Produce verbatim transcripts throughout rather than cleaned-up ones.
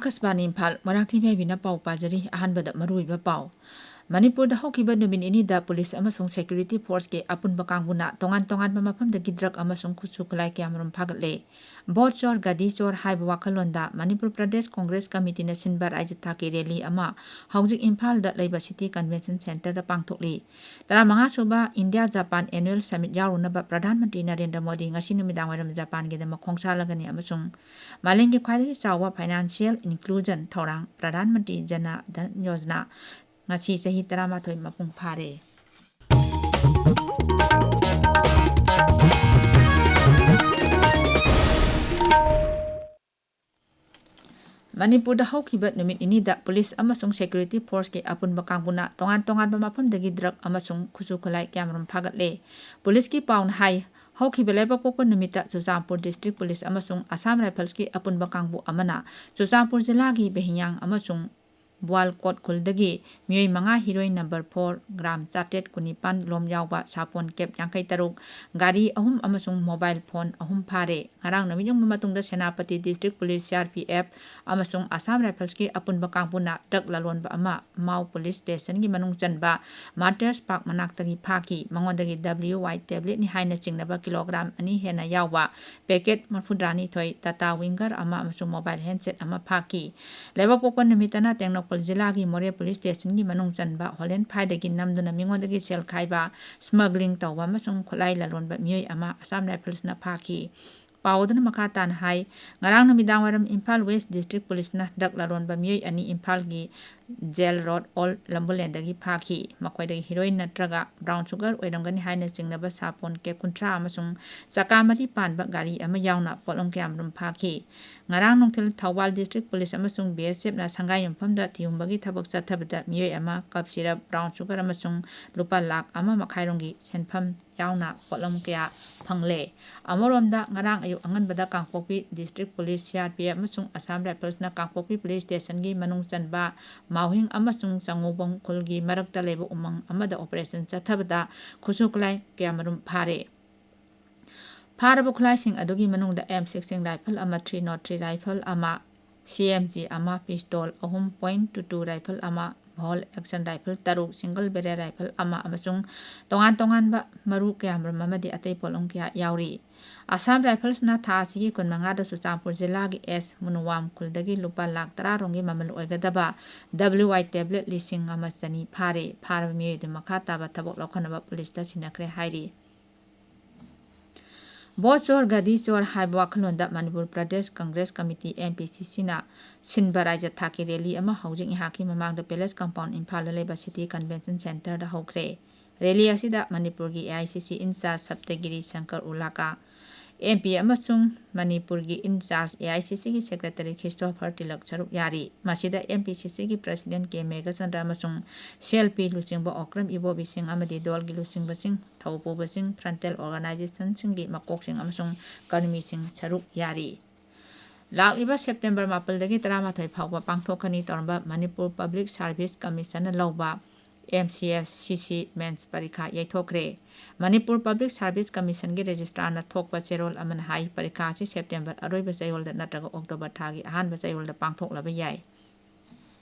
ꯑꯀꯥꯁꯕꯥꯅꯤ ꯏꯝꯐꯥꯜ, ꯃꯣꯏꯔꯥꯡꯊꯦꯝ ꯏꯕꯦꯝꯕꯤꯅ ꯄꯥꯎ ꯄꯥꯖꯔꯤ꯫ ꯑꯍꯥꯟꯕꯗ ꯃꯔꯨꯑꯣꯏꯕ ꯄꯥꯎ꯫ ꯃꯅꯤꯄꯨꯔꯗ ꯍꯧꯈꯤꯕ ꯅꯨꯃꯤꯠ ꯅꯤꯅꯤꯗ ꯄꯨꯂꯤꯁ ꯑꯃꯁꯨꯡ ꯁꯦꯀ꯭ꯌꯨꯔꯤꯇꯤ ꯐꯣꯔꯁꯀꯤ ꯑꯄꯨꯟꯕ ꯀꯥꯡꯕꯨꯅ ꯇꯣꯉꯥꯟ ꯇꯣꯉꯥꯟꯕ ꯃꯐꯝꯗꯒꯤ ꯗ꯭ꯔꯒ ꯑꯃꯁꯨꯡ ꯈꯨꯠꯁꯨ ꯈꯨꯠꯂꯥꯏ ꯀꯌꯥꯃꯔꯨꯝ ꯐꯥꯒꯠꯂꯦ꯫ ꯚꯣꯠ ꯆꯣꯔ, ꯒꯥꯗꯤ ꯆꯣꯔ ꯍꯥꯏꯕ ꯋꯥꯈꯜꯂꯣꯟꯗ ꯃꯅꯤꯄꯨꯔ ꯄ꯭ꯔꯗꯦꯁ ꯀꯣꯡꯒ꯭ꯔꯦꯁ ꯀꯃꯤꯇꯤꯅ ꯁꯤꯟꯕ ꯔꯥꯖ꯭ꯌ ꯊꯥꯛꯀꯤ ꯔꯦꯂꯤ ꯑꯃ ꯍꯧꯖꯤꯛ ꯏꯝꯐꯥꯜꯗ ꯂꯩꯕ ꯁꯤꯇꯤ ꯀꯟꯚꯦꯟꯁꯟ ꯁꯦꯟꯇꯔꯗ ꯄꯥꯡꯊꯣꯛꯂꯤ꯫ ꯇꯔꯥꯃꯉꯥ ꯁꯨꯕ India Japan annual submit ꯌꯥꯎꯔꯨꯅꯕ Pradhan Mantri Narendra Modi ꯉꯁꯤ ꯅꯨꯃꯤꯗꯥꯡꯋꯥꯏꯔꯝ ꯖꯄꯥꯟꯒꯤꯗꯃꯛ ꯈꯣꯡꯁꯥꯜꯂꯒꯅꯤ ꯑꯃꯁꯨꯡ ꯃꯥꯂꯦꯝꯒꯤ ꯈ꯭ꯋꯥꯏꯗꯒꯤ ꯆꯥꯎꯕ ꯐꯥꯏꯅꯥꯟꯁꯤꯌꯦꯜ ꯏꯟꯀ꯭ꯂꯨꯖꯟ ꯊꯧꯔꯥꯡ ꯄ꯭ꯔꯙꯥꯟ ꯃꯟꯇ꯭ꯔꯤ ꯖꯅ ꯙꯟ ꯌꯣꯖꯅꯥ ꯉꯁꯤ ꯆꯍꯤ ꯇꯔꯥꯃꯥꯊꯣꯏ ꯃꯄꯨꯡ ꯐꯥꯔꯦ꯫ ꯃꯅꯤꯄꯨꯔꯗ ꯍꯧꯈꯤꯕ ꯅꯨꯃꯤꯠ ꯅꯤꯅꯤꯗ ꯄꯨꯂꯤꯁ ꯑꯃꯁꯨꯡ ꯁꯦꯀ꯭ꯌꯨꯔꯤꯇꯤ ꯐꯣꯔꯁꯀꯤ ꯑꯄꯨꯟꯕ ꯀꯥꯡꯕꯨꯅ ꯇꯣꯉꯥꯟ ꯇꯣꯉꯥꯟꯕ ꯃꯐꯝꯗꯒꯤ ꯗ꯭ꯔꯒ ꯑꯃꯁꯨꯡ ꯈꯨꯠꯁꯨ ꯈꯨꯠꯂꯥꯏ ꯀꯌꯥꯃꯔꯨꯝ ꯐꯥꯒꯠꯂꯦ꯫ ꯄꯨꯂꯤꯁꯀꯤ ꯄꯥꯎꯅ ꯍꯥꯏ, ꯍꯧꯈꯤꯕ ꯂꯩꯕꯥꯛꯄꯣꯛꯄ ꯅꯨꯃꯤꯠꯇ ꯆꯨꯔꯆꯥꯟꯄꯨꯔ ꯗꯤꯁꯇ꯭ꯔꯤꯛ ꯄꯨꯂꯤꯁ ꯑꯃꯁꯨꯡ ꯑꯁꯥꯝ ꯔꯥꯏꯐꯜꯁꯀꯤ ꯑꯄꯨꯟꯕ ꯀꯥꯡꯕꯨ ꯑꯃꯅ ꯆꯨꯔꯆꯥꯟꯄꯨꯔ ꯖꯤꯂꯥꯒꯤ ꯕꯦꯍꯤꯌꯥꯡ ꯑꯃꯁꯨꯡ ꯕ꯭ꯋꯥꯜꯀꯣꯠ ꯈꯨꯜꯗꯒꯤ ꯃꯤꯑꯣꯏ ꯃꯉꯥ, ꯍꯤꯔꯣꯏꯟ ꯅꯝꯕꯔ ꯐꯣꯔ, ꯒ꯭ꯔꯥꯝ ꯆꯥꯇ꯭ꯔꯦꯠ ꯀꯨꯟꯅꯤꯄꯥꯟ ꯂꯣꯝ ꯌꯥꯎꯕ ꯁꯥꯄꯣꯟ ꯀꯦꯞ ꯌꯥꯡꯈꯩ ꯇꯔꯨꯛ, ꯒꯥꯔꯤ ꯑꯍꯨꯝ ꯑꯃꯁꯨꯡ ꯃꯣꯕꯥꯏꯜ ꯐꯣꯟ ꯑꯍꯨꯝ ꯐꯥꯔꯦ꯫ ꯉꯔꯥꯡ ꯅꯨꯃꯤꯠ ꯌꯨꯡꯕ ꯃꯇꯨꯡꯗ Senapati district police, C R P F, ꯑꯃꯁꯨꯡ ꯑꯁꯥꯝ ꯔꯥꯏꯐꯜꯁꯀꯤ ꯑꯄꯨꯟꯕ ꯀꯥꯡꯕꯨꯅ ꯗ꯭ꯔꯒ ꯂꯂꯣꯟꯕ ꯑꯃ ꯃꯥꯎ ꯄꯨꯂꯤꯁ ꯁ꯭ꯇꯦꯁꯟꯒꯤ ꯃꯅꯨꯡ ꯆꯟꯕ ꯃꯥꯔꯇꯤꯌꯔꯁ ꯄꯥꯔꯛ ꯃꯅꯥꯛꯇꯒꯤ ꯐꯥꯈꯤ꯫ ꯃꯉꯣꯟꯗꯒꯤ ꯗꯕ꯭ꯂꯤꯌꯨ ꯋꯥꯏ ꯇꯦꯕ꯭ꯂꯦꯠꯅꯤ ꯍꯥꯏꯅ ꯆꯤꯡꯅꯕ ꯀꯤꯂꯣꯒ꯭ꯔꯥꯝ ꯑꯅꯤ ꯍꯦꯟꯅ ꯌꯥꯎꯕ ꯄꯦꯀꯦꯠ ꯃꯔꯤꯐꯨꯇꯔꯥꯅꯤꯊꯣꯏ, ꯇꯥꯇꯥ ꯋꯤꯡꯒꯔ ꯑꯃ ꯑꯃꯁꯨꯡ ꯃꯣꯕꯥꯏꯜ ꯍꯦꯟꯗꯁꯦꯠ ꯑꯃ ꯐꯥꯈꯤ꯫ ꯂꯩꯕꯥꯛꯄꯣꯛꯄ ꯅꯨꯃꯤꯠꯇꯅ ꯇꯦꯡꯅꯧꯄꯜ ꯖꯤꯂꯥꯒꯤ ꯃꯣꯔꯦ ꯄꯨꯂꯤꯁ ꯁ꯭ꯇꯦꯁꯟꯒꯤ ꯃꯅꯨꯡ ꯆꯟꯕ ꯍꯣꯂꯦꯟꯐꯥꯏꯗꯒꯤ ꯅꯝꯗꯨꯅ ꯃꯤꯉꯣꯟꯗꯒꯤ ꯁꯦꯜ ꯈꯥꯏꯕ, ꯁ꯭ꯃꯒ꯭ꯂꯤꯡ ꯇꯧꯕ ꯑꯃꯁꯨꯡ ꯈꯨꯠꯂꯥꯏ ꯂꯂꯣꯟꯕ ꯃꯤꯑꯣꯏ ꯑꯃ ꯑꯁꯥꯝ ꯔꯥꯏꯐꯜꯁꯅ ꯐꯥꯈꯤ꯫ ꯄꯥꯎ ꯑꯗꯨꯅ ꯃꯈꯥ ꯇꯥꯅ ꯍꯥꯏ, ꯉꯔꯥꯡ ꯅꯨꯃꯤꯗꯥꯡꯋꯥꯏꯔꯝ ꯏꯝꯐꯥꯜ ꯋꯦꯁ ꯗꯤꯁꯇ꯭ꯔꯤꯛ ꯄꯨꯂꯤꯁꯅ ꯗ꯭ꯔꯒ ꯂꯂꯣꯟꯕ ꯃꯤꯑꯣꯏ ꯑꯅꯤ ꯏꯝꯐꯥꯜꯒꯤ ꯖꯦꯜ ꯔꯣꯗ ꯑꯣꯜ ꯂꯝꯕꯨꯂꯦꯟꯗꯒꯤ ꯐꯥꯈꯤ꯫ ꯃꯈꯣꯏꯗꯒꯤ ꯍꯤꯔꯣꯏꯟ ꯅꯠꯇ꯭ꯔꯒ ꯕ꯭ꯔꯥꯎꯟ ꯁꯨꯒꯔ ꯑꯣꯏꯔꯝꯒꯅꯤ ꯍꯥꯏꯅ ꯆꯤꯡꯅꯕ ꯁꯥꯄꯣꯟ ꯀꯦꯞ ꯀꯨꯟꯊ꯭ꯔꯥ ꯑꯃꯁꯨꯡ ꯆꯀꯥ ꯃꯔꯤ ꯄꯥꯟꯕ ꯒꯥꯔꯤ ꯑꯃ ꯌꯥꯎꯅ ꯄꯣꯠꯂꯝ ꯀꯌꯥꯃꯔꯨꯝ ꯐꯥꯈꯤ꯫ ꯉꯔꯥꯡ ꯅꯨꯡꯊꯤꯜ ꯊꯧꯕꯥꯜ ꯗꯤꯁꯇ꯭ꯔꯤꯛ ꯄꯨꯂꯤꯁ ꯑꯃꯁꯨꯡ ꯕꯤ ꯑꯦꯁ ꯑꯦꯐꯅ ꯁꯪꯒꯥꯏ ꯌꯨꯝꯐꯝꯗ ꯊꯤꯍꯨꯝꯕꯒꯤ ꯊꯕꯛ ꯆꯠꯊꯕꯗ ꯃꯤꯑꯣꯏ ꯑꯃ ꯀꯞ ꯁꯤꯔꯞ, ꯕ꯭ꯔꯥꯎꯟ ꯁꯨꯒꯔ ꯑꯃꯁꯨꯡ ꯂꯨꯄꯥ ꯂꯥꯈ ꯑꯃ ꯃꯈꯥꯏꯔꯣꯝꯒꯤ ꯁꯦꯟꯐꯝ ꯌꯥꯎꯅ ꯄꯣꯠꯂꯝ ꯀꯌꯥ ꯐꯪꯂꯦ꯫ ꯑꯃꯔꯣꯝꯗ, ꯉꯔꯥꯡ ꯑꯌꯨꯛ ꯑꯉꯟꯕꯗ Kangpokpi district police, C R P F ꯑꯃꯁꯨꯡ ꯑꯁꯥꯝ ꯔꯥꯏꯐꯜꯁꯅ ꯀꯥꯡꯄꯣꯛꯄꯤ ꯄꯨꯂꯤꯁ ꯁ꯭ꯇꯦꯁꯟꯒꯤ ꯃꯅꯨꯡ ꯆꯟꯕ ꯃꯥꯎꯍꯤꯡ ꯑꯃꯁꯨꯡ ꯆꯉꯨꯕꯣꯡ ꯈꯨꯜꯒꯤ ꯃꯔꯛꯇ ꯂꯩꯕ ꯎꯃꯪ ꯑꯃꯗ ꯑꯣꯄꯔꯦꯁꯟ ꯆꯠꯊꯕꯗ ꯈꯨꯠꯁꯨ ꯈꯨꯠꯂꯥꯏ ꯀꯌꯥꯃꯔꯨꯝ ꯐꯥꯔꯦ꯫ ꯐꯥꯔꯕ ꯈꯨꯠꯂꯥꯏꯁꯤꯡ ꯑꯗꯨꯒꯤ ꯃꯅꯨꯡꯗ ꯑꯦꯝ ꯁꯤꯛꯁꯇꯤꯟ ꯔꯥꯏꯐꯜ ꯑꯃ, ꯊ꯭ꯔꯤ ꯅꯣꯠ ꯊ꯭ꯔꯤ ꯔꯥꯏꯐꯜ ꯑꯃ, ꯁꯤ ꯑꯦꯝ ꯖꯤ ꯑꯃ, ꯄꯤꯁꯇꯣꯜ ꯑꯍꯨꯝ, ꯄꯣꯏꯟ ꯇꯨ ꯇꯨ ꯔꯥꯏꯐꯜ ꯑꯃ, ꯕꯣꯜ ꯑꯦꯛꯁꯟ ꯔꯥꯏꯐꯜ ꯇꯔꯨꯛ, ꯁꯤꯡꯒꯜ ꯕꯦꯔꯦꯜ ꯔꯥꯏꯐꯜ ꯑꯃ ꯑꯃꯁꯨꯡ ꯇꯣꯉꯥꯟ ꯇꯣꯉꯥꯟꯕ ꯃꯔꯨ ꯀꯌꯥꯃꯔꯨꯝ ꯑꯃꯗꯤ ꯑꯇꯩ ꯄꯣꯠꯂꯝ ꯀꯌꯥ ꯌꯥꯎꯔꯤ꯫ ꯑꯁꯥꯝ ꯔꯥꯏꯐꯜꯁꯅ ꯊꯥ ꯑꯁꯤꯒꯤ ꯀꯨꯟꯃꯉꯥꯗ ꯆꯨꯔꯆꯥꯟꯄꯨꯔ ꯖꯤꯂꯥꯒꯤ ꯑꯦꯁ ꯃꯨꯅꯨꯋꯥꯝ ꯈꯨꯜꯗꯒꯤ ꯂꯨꯄꯥ ꯂꯥꯈ ꯇꯔꯥ ꯔꯣꯝꯒꯤ ꯃꯃꯜ ꯑꯣꯏꯒꯗꯕ ꯗꯕ꯭ꯂꯤꯎ ꯑꯥꯏ ꯇꯦꯕ꯭ꯂꯦꯠ ꯂꯤꯁꯤꯡ ꯑꯃ ꯆꯅꯤ ꯐꯥꯔꯦ꯫ ꯐꯥꯔꯕ ꯃꯤꯑꯣꯏ ꯑꯗꯨ ꯃꯈꯥ ꯇꯥꯕ ꯊꯕꯛ ꯂꯧꯈꯠꯅꯕ ꯄꯨꯂꯤꯁꯇ ꯁꯤꯟꯅꯈ꯭ꯔꯦ ꯍꯥꯏꯔꯤ꯫ ꯕꯣꯠ ꯆꯣꯔ ꯒꯥꯗꯤ ꯆꯣꯔ ꯍꯥꯏꯕ ꯋꯥꯈꯜꯂꯣꯟꯗ Manipur Pradesh Congress committee, M P ꯁꯤ ꯁꯤꯅ ꯁꯤꯟꯕ ꯔꯥꯏꯖ꯭ꯌ ꯊꯥꯛꯀꯤ ꯔꯦꯂꯤ ꯑꯃ ꯍꯧꯖꯤꯛ ꯉꯥꯏꯍꯥꯛꯀꯤ ꯃꯃꯥꯡꯗ ꯄꯦꯂꯦꯁ ꯀꯝꯄꯥꯎꯟ ꯏꯝꯐꯥꯜꯗ ꯂꯩꯕ ꯁꯤꯇꯤ ꯀꯟꯚꯦꯟꯁꯟ ꯁꯦꯟꯇꯔꯗ ꯍꯧꯈ꯭ꯔꯦ꯫ ꯔꯦꯂꯤ ꯑꯁꯤꯗ ꯃꯅꯤꯄꯨꯔꯒꯤ ꯑꯦ ꯑꯥꯏ ꯁꯤ ꯁꯤ ꯏꯟꯆꯥꯔꯖ ꯁꯞꯇꯒꯤꯔꯤ ꯁꯪꯀꯔ ꯎꯂꯥꯀꯥ, ꯑꯦꯝ ꯄꯤ ꯑꯃꯁꯨꯡ ꯃꯅꯤꯄꯨꯔꯒꯤ ꯏꯟꯆꯥꯔꯖ ꯑꯦ ꯑꯥꯏ ꯁꯤ ꯁꯤꯒꯤ ꯁꯦꯀ꯭ꯔꯦꯇꯔꯤ ꯈ꯭ꯔꯤꯁꯇꯣꯐꯔ ꯇꯤꯂꯛ ꯁꯔꯨꯛ ꯌꯥꯔꯤ꯫ ꯃꯁꯤꯗ ꯑꯦꯝ ꯄꯤ ꯁꯤ ꯁꯤꯒꯤ ꯄ꯭ꯔꯁꯤꯗꯦꯟ ꯀꯦ ꯃꯦꯘꯆꯟꯗ꯭ꯔ ꯑꯃꯁꯨꯡ ꯁꯤ ꯑꯦꯜ ꯄꯤ ꯂꯨꯆꯤꯡꯕ ꯑꯣꯀ꯭ꯔꯝ ꯏꯕꯣꯕꯤꯁꯤꯡ ꯑꯃꯗꯤ ꯗꯣꯜꯒꯤ ꯂꯨꯆꯤꯡꯕꯁꯤꯡ, ꯊꯧꯄꯨꯕꯁꯤꯡ, ꯐ꯭ꯔꯟꯇꯦꯜ ꯑꯣꯔꯒꯅꯥꯏꯖꯦꯁꯟꯁꯤꯡꯒꯤ ꯃꯀꯣꯛꯁꯤꯡ ꯑꯃꯁꯨꯡ ꯀꯔꯃꯤꯁꯤꯡ ꯁꯔꯨꯛ ꯌꯥꯔꯤ꯫ ꯂꯥꯛꯂꯤꯕ ꯁꯦꯞꯇꯦꯝꯕꯔ ꯃꯥꯄꯜꯗꯒꯤ ꯇꯔꯥꯃꯥꯊꯣꯏ ꯐꯥꯎꯕ ꯄꯥꯡꯊꯣꯛꯀꯅꯤ ꯇꯧꯔꯝꯕ ꯃꯅꯤꯄꯨꯔ ꯄꯕ꯭ꯂꯤꯛ ꯁꯥꯔꯚꯤꯁ ꯀꯃꯤꯁꯟꯅ ꯂꯧꯕ ꯑꯦꯝ ꯁꯤ ꯑꯦꯁ ꯁꯤ ꯁꯤ ꯃꯦꯟꯁ ꯄꯔꯤꯈꯥ ꯌꯩꯊꯣꯛꯈ꯭ꯔꯦ꯫ ꯃꯅꯤꯄꯨꯔ ꯄꯕ꯭ꯂꯤꯛ ꯁꯥꯔꯚꯤꯁ ꯀꯃꯤꯁꯟꯒꯤ ꯔꯦꯖꯤꯁꯇ꯭ꯔꯥꯔꯅ ꯊꯣꯛꯄ ꯆꯦꯔꯣꯜ ꯑꯃꯅ ꯍꯥꯏ, ꯄꯔꯤꯈꯥ ꯑꯁꯤ ꯁꯦꯞꯇꯦꯝꯕꯔ ꯑꯔꯣꯏꯕ ꯆꯌꯣꯜꯗ ꯅꯠꯇ꯭ꯔꯒ ꯑꯣꯛꯇꯣꯕꯔ ꯊꯥꯒꯤ ꯑꯍꯥꯟꯕ ꯆꯌꯣꯜꯗ ꯄꯥꯡꯊꯣꯛꯂꯕ ꯌꯥꯏ꯫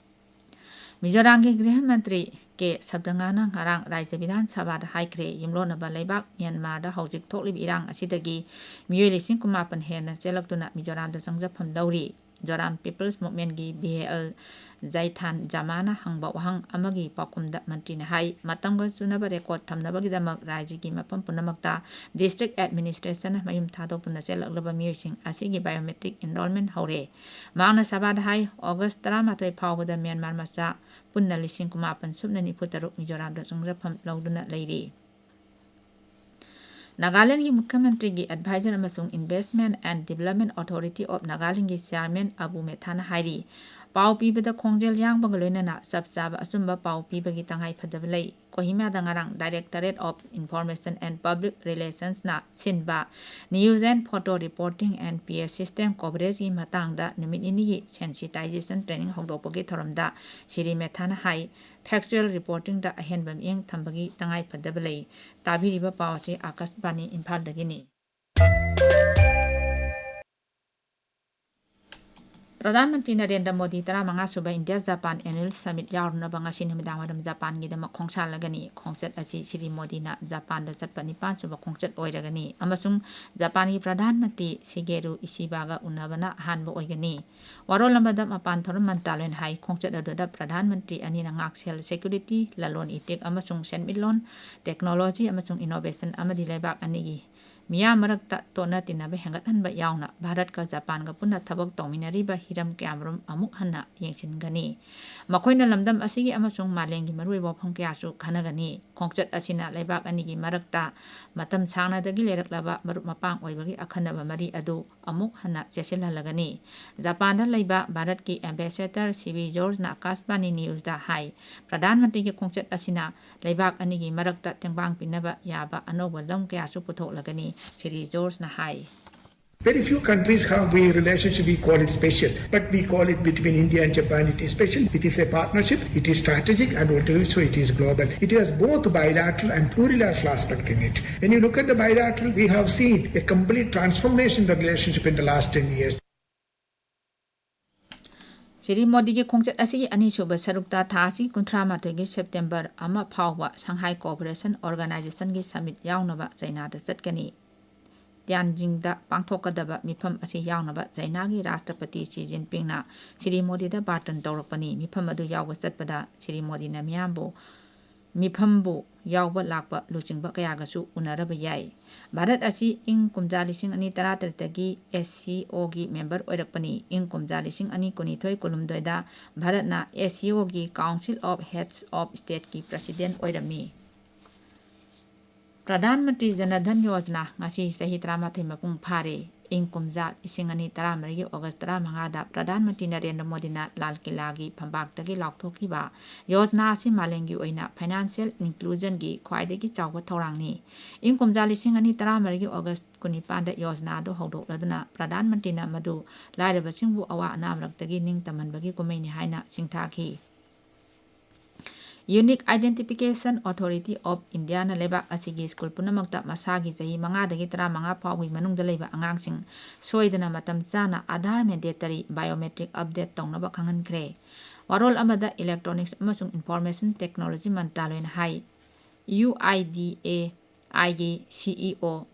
ꯃꯤꯖꯣꯔꯥꯝꯒꯤ ꯒ꯭ꯔꯤꯍ ꯃꯟꯇ꯭ꯔꯤ ꯀꯦ ꯁꯕꯗꯉꯥꯅ ꯉꯔꯥꯡ ꯔꯥꯖ꯭ꯌ ꯕꯤꯙꯥꯟ ꯁꯚꯥꯗ ꯍꯥꯏꯈ꯭ꯔꯦ, ꯌꯨꯝꯂꯣꯟꯅꯕ ꯂꯩꯕꯥꯛ ꯃ꯭ꯌꯥꯟꯃꯥꯔꯗ ꯍꯧꯖꯤꯛ ꯊꯣꯛꯂꯤꯕ ꯏꯔꯥꯡ ꯑꯁꯤꯗꯒꯤ ꯃꯤꯑꯣꯏ ꯂꯤꯁꯤꯡ ꯀꯨꯟꯃꯥꯄꯟ ꯍꯦꯟꯅ ꯆꯦꯜꯂꯛꯇꯨꯅ ꯃꯤꯖꯣꯔꯥꯝꯗ ꯆꯪꯖꯐꯝ ꯂꯧꯔꯤ꯫ ꯖꯣꯔꯥꯝ ꯄꯤꯄꯜꯁ ꯃꯨꯚꯃꯦꯟꯒꯤ ꯕꯤ ꯑꯦꯜ ꯖꯥꯏꯊꯥꯟ ꯖꯥꯃꯥꯅ ꯍꯪꯕ ꯋꯥꯍꯪ ꯑꯃꯒꯤ ꯄꯥꯎꯈꯨꯝꯗ ꯃꯟꯇ꯭ꯔꯤꯅ ꯍꯥꯏ, ꯃꯇꯝꯒ ꯆꯨꯅꯕ ꯔꯦꯀꯣꯔꯗ ꯊꯝꯅꯕꯒꯤꯗꯃꯛ ꯔꯥꯖ꯭ꯌꯒꯤ ꯃꯐꯝ ꯄꯨꯝꯅꯃꯛꯇ ꯗꯤꯁꯇ꯭ꯔꯤꯛ ꯑꯦꯗꯃꯤꯅꯤꯁꯇ꯭ꯔꯦꯁꯟꯅ ꯃꯌꯨꯝ ꯊꯥꯗꯣꯛꯇꯨꯅ ꯆꯦꯜꯂꯛꯂꯕ ꯃꯤꯑꯣꯏꯁꯤꯡ ꯑꯁꯤꯒꯤ ꯕꯥꯏꯑꯣꯃꯦꯇ꯭ꯔꯤꯛ ꯑꯦꯟꯔꯣꯜꯃꯦꯟ ꯍꯧꯔꯦ꯫ ꯃꯍꯥꯛꯅ ꯁꯚꯥꯗ ꯍꯥꯏ, ꯑꯣꯒꯁ ꯇꯔꯥꯃꯥꯊꯣꯏ ꯐꯥꯎꯕꯗ ꯃ꯭ꯌꯥꯟꯃꯥꯔ ꯃꯆꯥ ꯄꯨꯟꯅ ꯂꯤꯁꯤꯡ ꯀꯨꯟꯃꯥꯄꯟ ꯁꯨꯞꯅ ꯅꯤꯐꯨ ꯇꯔꯨꯛ ꯃꯤꯖꯣꯔꯥꯝꯗ ꯆꯪꯖꯐꯝ ꯂꯧꯗꯨꯅ ꯂꯩꯔꯤ꯫ ꯅꯥꯒꯥꯂꯦꯟꯗꯒꯤ ꯃꯨꯈ꯭ꯌ ꯃꯟꯇ꯭ꯔꯤꯒꯤ ꯑꯦꯗꯚꯥꯏꯖꯔ ꯑꯃꯁꯨꯡ Investment and Development Authority of Nagaland ꯒꯤ ꯆꯤꯌꯥꯔꯃꯦꯟ ꯑꯕꯨ ꯃꯦꯊꯥꯅ ꯍꯥꯏꯔꯤ, ꯄꯥꯎ ꯄꯤꯕꯗ ꯈꯣꯡꯖꯦꯜ ꯌꯥꯡꯕꯒ ꯂꯣꯏꯅꯅ ꯆꯞ ꯆꯥꯕ ꯑꯆꯨꯝꯕ ꯄꯥꯎ ꯄꯤꯕꯒꯤ ꯇꯉꯥꯏꯐꯗꯕ ꯂꯩ꯫ ꯀꯣꯍꯤꯃꯥꯗ ꯉꯔꯥꯡ Directorate of Information and Public Relationsꯅ ꯁꯤꯟꯕ News and Photo Reporting and P A System Coverageꯀꯤ ꯃꯇꯥꯡꯗ ꯅꯨꯃꯤꯠ ꯅꯤꯅꯤꯒꯤ sensitization training ꯍꯧꯗꯣꯛꯄꯒꯤ ꯊꯧꯔꯝꯗ ꯁꯤꯔꯤ ꯃꯦꯊꯥꯅ ꯍꯥꯏ, factual reportingꯗ ꯑꯍꯦꯟꯕ ꯃꯤꯠꯌꯦꯡ ꯊꯝꯕꯒꯤ ꯇꯉꯥꯏꯐꯗꯕ ꯂꯩ꯫ ꯇꯥꯕꯤꯔꯤꯕ ꯄꯥꯎ ꯑꯁꯤ ꯑꯥꯀꯥꯁꯕꯥꯅꯤ ꯏꯝꯐꯥꯜꯗꯒꯤꯅꯤ꯫ ꯄ꯭ꯔꯙꯥꯟ ꯃꯟꯇ꯭ꯔꯤ ꯅꯔꯦꯟꯗ꯭ꯔ ꯃꯣꯗꯤ ꯇꯔꯥꯃꯉꯥ ꯁꯨꯕ ꯏꯟꯗꯤꯌꯥ ꯖꯄꯥꯟ ꯑꯦꯅꯨꯑꯦꯜ ꯁꯃꯤꯠ ꯌꯥꯎꯔꯨꯅꯕ ꯉꯁꯤ ꯅꯨꯃꯤꯗꯥꯡꯋꯥꯏꯔꯝ ꯖꯄꯥꯟꯒꯤꯗꯃꯛ ꯈꯣꯡꯁꯥꯜꯂꯒꯅꯤ꯫ ꯈꯣꯡꯆꯠ ꯑꯁꯤ ꯁ꯭ꯔꯤ ꯃꯣꯗꯤꯅ ꯖꯄꯥꯟꯗ ꯆꯠꯄ ꯅꯤꯄꯥꯟ ꯁꯨꯕ ꯈꯣꯡꯆꯠ ꯑꯣꯏꯔꯒꯅꯤ ꯑꯃꯁꯨꯡ ꯖꯄꯥꯟꯒꯤ ꯄ꯭ꯔꯙꯥꯟ ꯃꯟꯇ꯭ꯔꯤ ꯁꯤꯒꯦꯔꯨ ꯏꯁꯤꯕꯥꯒ ꯎꯅꯕꯅ ꯑꯍꯥꯟꯕ ꯑꯣꯏꯒꯅꯤ꯫ ꯋꯥꯔꯣꯜ ꯑꯃꯗ ꯃꯄꯥꯟ ꯊꯧꯔꯝ ꯃꯟꯇ꯭ꯔꯥꯂꯣꯏꯅ ꯍꯥꯏ, ꯈꯣꯡꯆꯠ ꯑꯗꯨꯗ ꯄ꯭ꯔꯙꯥꯟ ꯃꯟꯇ꯭ꯔꯤ ꯑꯅꯤꯅ ꯉꯥꯛꯁꯦꯜ, ꯁꯦꯀ꯭ꯌꯨꯔꯤꯇꯤ, ꯂꯂꯣꯟ ꯏꯇꯤꯛ ꯑꯃꯁꯨꯡ ꯁꯦꯟꯃꯤꯠꯂꯣꯟ, ꯇꯦꯛꯅꯣꯂꯣꯖꯤ ꯑꯃꯁꯨꯡ ꯏꯅꯣꯚꯦꯁꯟ ꯑꯃꯗꯤ ꯂꯩꯕꯥꯛ ꯑꯅꯤꯒꯤ ꯃꯤꯌꯥꯝ ꯃꯔꯛꯇ ꯇꯣꯠꯅ ꯇꯤꯟꯅꯕ ꯍꯦꯟꯒꯠꯍꯟꯕ ꯌꯥꯎꯅ ꯚꯥꯔꯠꯀ ꯖꯄꯥꯟꯒ ꯄꯨꯟꯅ ꯊꯕꯛ ꯇꯧꯃꯤꯟꯅꯔꯤꯕ ꯍꯤꯔꯝ ꯀꯌꯥꯃꯔꯨꯝ ꯑꯃꯨꯛ ꯍꯟꯅ ꯌꯦꯡꯁꯤꯟꯒꯅꯤ꯫ ꯃꯈꯣꯏꯅ ꯂꯝꯗꯝ ꯑꯁꯤꯒꯤ ꯑꯃꯁꯨꯡ ꯃꯥꯂꯦꯝꯒꯤ ꯃꯔꯨꯑꯣꯏꯕ ꯋꯥꯐꯝ ꯀꯌꯥꯁꯨ ꯈꯟꯅꯒꯅꯤ꯫ ꯈꯣꯡꯆꯠ ꯑꯁꯤꯅ ꯂꯩꯕꯥꯛ ꯑꯅꯤꯒꯤ ꯃꯔꯛꯇ ꯃꯇꯝ ꯁꯥꯡꯅꯗꯒꯤ ꯂꯩꯔꯛꯂꯕ ꯃꯔꯨꯞ ꯃꯄꯥꯡ ꯑꯣꯏꯕꯒꯤ ꯑꯈꯟꯅꯕ ꯃꯔꯤ ꯑꯗꯨ ꯑꯃꯨꯛ ꯍꯟꯅ ꯆꯦꯠꯁꯤꯜꯍꯜꯂꯒꯅꯤ꯫ ꯖꯄꯥꯟꯗ ꯂꯩꯕ ꯚꯥꯔꯠꯀꯤ ꯑꯦꯝꯕꯦꯁꯦꯗꯔ ꯁꯤꯕꯤ ꯖꯣꯔꯖꯅ ꯑꯀꯥꯁꯕꯥꯅꯤ ꯅ꯭ꯌꯨꯁꯇ ꯍꯥꯏ, ꯄ꯭ꯔꯙꯥꯟ ꯃꯟꯇ꯭ꯔꯤꯒꯤ ꯈꯣꯡꯆꯠ ꯑꯁꯤꯅ ꯂꯩꯕꯥꯛ ꯑꯅꯤꯒꯤ ꯃꯔꯛꯇ ꯇꯦꯡꯕꯥꯡ ꯄꯤꯅꯕ ꯌꯥꯕ ꯑꯅꯧꯕ ꯂꯝ ꯀꯌꯥꯁꯨ ꯄꯨꯊꯣꯛꯂꯒꯅꯤ, ꯁ꯭ꯔꯤ ꯖꯣꯔꯖꯅ ꯍꯥꯏ꯫ Very few countries have a relationship we call it special, but we call it between India and Japan, it is special. It is a partnership, it is strategic, and also it is global. It has both bilateral and plurilateral aspect in it. When you look at the bilateral, we have seen a complete transformation in the relationship in the last ten years. Shri ꯃꯣꯗꯤꯒꯤ ꯈꯣꯡꯆꯠ ꯑꯁꯤꯒꯤ ꯑꯅꯤꯁꯨꯕ ꯁꯔꯨꯛꯇ ꯊꯥ ꯑꯁꯤꯒꯤ ꯀꯨꯟꯊ꯭ꯔꯥ ꯃꯥꯊꯣꯏꯒꯤ September ꯑꯃ ꯐꯥꯎꯕ ꯁꯪꯍꯥꯏ ꯀꯣꯑꯣꯄꯔꯦꯁꯟ ꯑꯣꯔꯒꯅꯥꯏꯖꯦꯁꯟꯒꯤ ꯁꯃꯤꯠ ꯌꯥꯎꯅꯕ ꯆꯩꯅꯥꯗ ꯆꯠꯀꯅꯤ꯫ ꯇ꯭ꯌꯥꯟꯖꯤꯡꯗ ꯄꯥꯡꯊꯣꯛꯀꯗꯕ ꯃꯤꯐꯝ ꯑꯁꯤ ꯌꯥꯎꯅꯕ ꯆꯩꯅꯥꯒꯤ ꯔꯥꯁꯇ꯭ꯔꯄꯇꯤ ꯁꯤ ꯖꯤꯟꯄꯤꯡꯅ ꯁ꯭ꯔꯤ ꯃꯣꯗꯤꯗ ꯕꯥꯔꯇꯟ ꯇꯧꯔꯛꯄꯅꯤ꯫ ꯃꯤꯐꯝ ꯑꯗꯨ ꯌꯥꯎꯕ ꯆꯠꯄꯗ ꯁ꯭ꯔꯤ ꯃꯣꯗꯤꯅ ꯃꯤꯌꯥꯝꯕꯨ, ꯃꯤꯐꯝꯕꯨ ꯌꯥꯎꯕ ꯂꯥꯛꯄ ꯂꯨꯆꯤꯡꯕ ꯀꯌꯥꯒꯁꯨ ꯎꯅꯔꯕ ꯌꯥꯏ꯫ ꯚꯥꯔꯠ ꯑꯁꯤ ꯏꯪ ꯀꯨꯝꯖꯥ ꯂꯤꯁꯤꯡ ꯑꯅꯤ ꯇꯔꯥꯇꯔꯦꯠꯇꯒꯤ ꯑꯦꯁ ꯁꯤ ꯑꯣꯒꯤ ꯃꯦꯝꯕꯔ ꯑꯣꯏꯔꯛꯄꯅꯤ꯫ ꯏꯪ ꯀꯨꯝꯖꯥ ꯂꯤꯁꯤꯡ ꯑꯅꯤ ꯀꯨꯟꯅꯤꯊꯣꯏ ꯀꯨꯟꯍꯨꯝꯗꯣꯏꯗ ꯚꯥꯔꯠꯅ ꯑꯦꯁ ꯁꯤ ꯑꯣꯒꯤ Council of Heads of Stateꯀꯤ ꯄ꯭ꯔꯁꯤꯗꯦꯟ ꯑꯣꯏꯔꯝꯃꯤ꯫ ꯄ꯭ꯔꯙꯥꯟ ꯃꯟꯇ꯭ꯔꯤ ꯖꯅ ꯙꯟ ꯌꯣꯖꯅꯥ ꯉꯁꯤ ꯆꯍꯤ ꯇꯔꯥꯃꯥꯊꯣꯏ ꯃꯄꯨꯡ ꯐꯥꯔꯦ꯫ ꯏꯪ ꯀꯨꯝꯖꯥ ꯂꯤꯁꯤꯡ ꯑꯅꯤ ꯇꯔꯥꯃꯔꯤꯒꯤ ꯑꯣꯒꯁ ꯇꯔꯥꯃꯉꯥꯗ ꯄ꯭ꯔꯙꯥꯟ ꯃꯟꯇ꯭ꯔꯤ ꯅꯔꯦꯟꯗ꯭ꯔ ꯃꯣꯗꯤꯅ ꯂꯥꯜ ꯀꯤꯂꯥꯒꯤ ꯐꯝꯕꯥꯛꯇꯒꯤ ꯂꯥꯎꯊꯣꯛꯈꯤꯕ ꯌꯣꯖꯅꯥ ꯑꯁꯤ ꯃꯥꯂꯦꯝꯒꯤ ꯑꯣꯏꯅ ꯐꯥꯏꯅꯥꯟꯁꯤꯌꯦꯜ ꯏꯟꯀ꯭ꯂꯨꯖꯟꯒꯤ ꯈ꯭ꯋꯥꯏꯗꯒꯤ ꯆꯥꯎꯕ ꯊꯧꯔꯥꯡꯅꯤ꯫ ꯏꯪ ꯀꯨꯝꯖꯥ ꯂꯤꯁꯤꯡ ꯑꯅꯤ ꯇꯔꯥꯃꯔꯤꯒꯤ ꯑꯣꯒꯁ ꯀꯨꯟꯅꯤꯄꯥꯟꯗ ꯌꯣꯖꯅꯥ ꯑꯗꯨ ꯍꯧꯗꯣꯛꯂꯗꯨꯅ ꯄ꯭ꯔꯙꯥꯟ ꯃꯟꯇ꯭ꯔꯤꯅ ꯃꯗꯨ ꯂꯥꯏꯔꯕꯁꯤꯡꯕꯨ ꯑꯋꯥ ꯑꯅꯥ ꯃꯔꯛꯇꯒꯤ ꯅꯤꯡꯇꯝꯍꯟꯕꯒꯤ ꯀꯨꯝꯍꯩꯅꯤ ꯍꯥꯏꯅ ꯁꯤꯡꯊꯥꯈꯤ꯫ Unique Identification Authority of Indiaꯅ ꯂꯩꯕꯥꯛ ꯑꯁꯤꯒꯤ ꯁ꯭ꯀꯨꯜ ꯄꯨꯝꯅꯃꯛꯇ ꯃꯁꯥꯒꯤ ꯆꯍꯤ ꯃꯉꯥꯗꯒꯤ ꯇꯔꯥꯃꯉꯥ ꯐꯥꯎꯕꯒꯤ ꯃꯅꯨꯡꯗ ꯂꯩꯕ ꯑꯉꯥꯡꯁꯤꯡ ꯁꯣꯏꯗꯅ ꯃꯇꯝ ꯆꯥꯅ Aadhaar mandatory biometric update ꯇꯧꯅꯕ ꯈꯪꯍꯟꯈ꯭ꯔꯦ꯫ ꯋꯥꯔꯣꯜ ꯑꯃꯗ Electronics ꯑꯃꯁꯨꯡ Information Technology ꯃꯟꯇ꯭ꯔꯥꯂꯣꯏꯅ ꯍꯥꯏ, UIDAIꯒꯤ CEO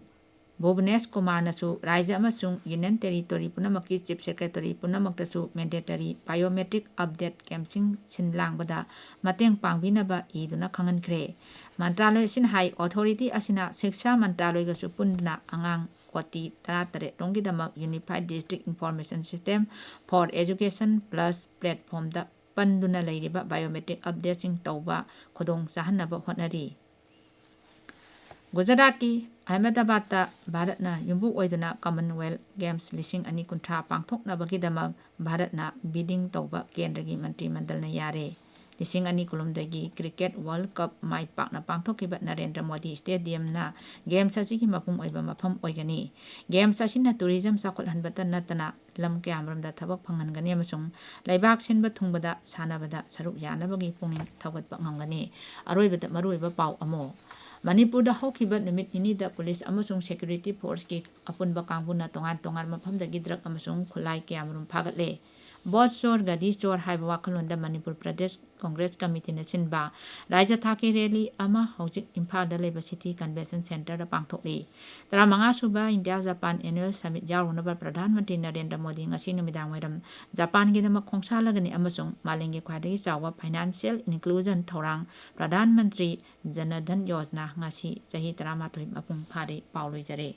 ꯚꯨꯕꯅꯦꯁ ꯀꯨꯃꯥꯔꯅꯁꯨ ꯔꯥꯖ꯭ꯌ ꯑꯃꯁꯨꯡ Union Territory ꯄꯨꯝꯅꯃꯛꯀꯤ Chief Secretary ꯄꯨꯝꯅꯃꯛꯇꯁꯨ mandatory biometric update campꯁꯤꯡ ꯁꯤꯟ ꯂꯥꯡꯕꯗ ꯃꯇꯦꯡ ꯄꯥꯡꯕꯤꯅꯕ ꯏꯗꯨꯅ ꯈꯪꯍꯟꯈ꯭ꯔꯦ꯫ ꯃꯟꯇ꯭ꯔꯥꯂꯣꯏ ꯑꯁꯤꯅ ꯍꯥꯏ, authority ꯑꯁꯤꯅ ꯁꯤꯛꯁꯥ ꯃꯟꯇ꯭ꯔꯥꯂꯣꯏꯒꯁꯨ ꯄꯨꯟꯗꯨꯅ ꯑꯉꯥꯡ ꯀꯣꯇꯤ ꯇꯔꯥꯇꯔꯦꯠ ꯔꯣꯝꯒꯤꯗꯃꯛ Unified District Information System for Education Plus platformꯗ ꯄꯟꯗꯨꯅ ꯂꯩꯔꯤꯕ biometric updateꯁꯤꯡ ꯇꯧꯕ ꯈꯨꯗꯣꯡ ꯆꯥꯍꯟꯅꯕ ꯍꯣꯠꯅꯔꯤ꯫ ꯒꯨꯖꯔꯥꯠꯀꯤ ꯑꯍꯃꯦꯗꯕꯥꯗꯇ ꯚꯥꯔꯠꯅ ꯌꯨꯝꯕꯨ ꯑꯣꯏꯗꯨꯅ Commonwealth Games ꯂꯤꯁꯤꯡ ꯑꯅꯤ ꯀꯨꯟꯊ꯭ꯔꯥ ꯄꯥꯡꯊꯣꯛꯅꯕꯒꯤꯗꯃꯛ ꯚꯥꯔꯠꯅ bidding ꯇꯧꯕ ꯀꯦꯟꯗ꯭ꯔꯒꯤ ꯃꯟꯇ꯭ꯔꯤ ꯃꯟꯗꯜꯅ ꯌꯥꯔꯦ꯫ ꯂꯤꯁꯤꯡ ꯑꯅꯤ ꯀꯨꯟꯍꯨꯝꯗꯣꯏꯒꯤ Cricket World Cup ꯃꯥꯏ ꯄꯥꯛꯅ ꯄꯥꯡꯊꯣꯛꯈꯤꯕ ꯅꯔꯦꯟꯗ꯭ꯔ ꯃꯣꯗꯤ Stadiumꯅ Games ꯑꯁꯤꯒꯤ ꯃꯄꯨꯡ ꯑꯣꯏꯕ ꯃꯐꯝ ꯑꯣꯏꯒꯅꯤ꯫ Games ꯑꯁꯤꯅ tourism ꯆꯥꯎꯈꯠꯍꯟꯕꯇ ꯅꯠꯇꯅ ꯂꯝ ꯀꯌꯥꯃꯔꯨꯝꯗ ꯊꯕꯛ ꯐꯪꯍꯟꯒꯅꯤ ꯑꯃꯁꯨꯡ ꯂꯩꯕꯥꯛ ꯁꯤꯟꯕ ꯊꯨꯡꯕꯗ ꯁꯥꯟꯅꯕꯗ ꯁꯔꯨꯛ ꯌꯥꯅꯕꯒꯤ ꯄꯨꯛꯅꯤꯡ ꯊꯧꯒꯠꯄ ꯉꯝꯒꯅꯤ꯫ ꯑꯔꯣꯏꯕꯗ ꯃꯔꯨꯑꯣꯏꯕ ꯄꯥꯎ ꯑꯃ, ꯃꯅꯤꯄꯨꯔꯗ ꯍꯧꯈꯤꯕ ꯅꯨꯃꯤꯠ ꯅꯤꯅꯤꯗ police ꯑꯃꯁꯨꯡ security forceꯀꯤ ꯑꯄꯨꯟꯕ ꯀꯥꯡꯕꯨꯅ ꯇꯣꯉꯥꯟ ꯇꯣꯉꯥꯟꯕ ꯃꯐꯝꯗꯒꯤ drug ꯑꯃꯁꯨꯡ ꯈꯨꯠꯂꯥꯏ ꯀꯌꯥꯃꯔꯨꯝ ꯐꯥꯒꯠꯂꯦ꯫ Vote Chor Gadi Chor ꯍꯥꯏꯕ ꯋꯥꯈꯜꯂꯣꯟꯗ ꯃꯅꯤꯄꯨꯔ ꯄ꯭ꯔꯗꯦꯁ Congress Committeeꯅ ꯁꯤꯟꯕ ꯔꯥꯖ꯭ꯌ ꯊꯥꯛꯀꯤ rally ꯑꯃ ꯍꯧꯖꯤꯛ ꯏꯝꯐꯥꯜꯗ ꯂꯩꯕ City Convention Centreꯗ ꯄꯥꯡꯊꯣꯛꯂꯤ꯫ ꯇꯔꯥꯃꯉꯥ ꯁꯨꯕ India Japan Annual Summit ꯌꯥꯎꯔꯨꯅꯕ Pradhan Mantri Narendra Modi ꯉꯁꯤ ꯅꯨꯃꯤꯗꯥꯡ ꯋꯥꯏꯔꯝ ꯖꯄꯥꯟꯒꯤꯗꯃꯛ ꯈꯣꯡꯁꯥꯜꯂꯒꯅꯤ ꯑꯃꯁꯨꯡ ꯃꯥꯂꯦꯝꯒꯤ ꯈ꯭ꯋꯥꯏꯗꯒꯤ ꯆꯥꯎꯕ financial inclusion ꯊꯧꯔꯥꯡ ꯄ꯭ꯔꯙꯥꯟ ꯃꯟꯇ꯭ꯔꯤ ꯖꯅ ꯙꯟ ꯌꯣꯖꯅꯥ ꯉꯁꯤ ꯆꯍꯤ ꯇꯔꯥꯃꯥꯊꯣꯏ ꯃꯄꯨꯡ ꯐꯥꯔꯦ꯫ ꯄꯥꯎ ꯂꯣꯏꯖꯔꯦ꯫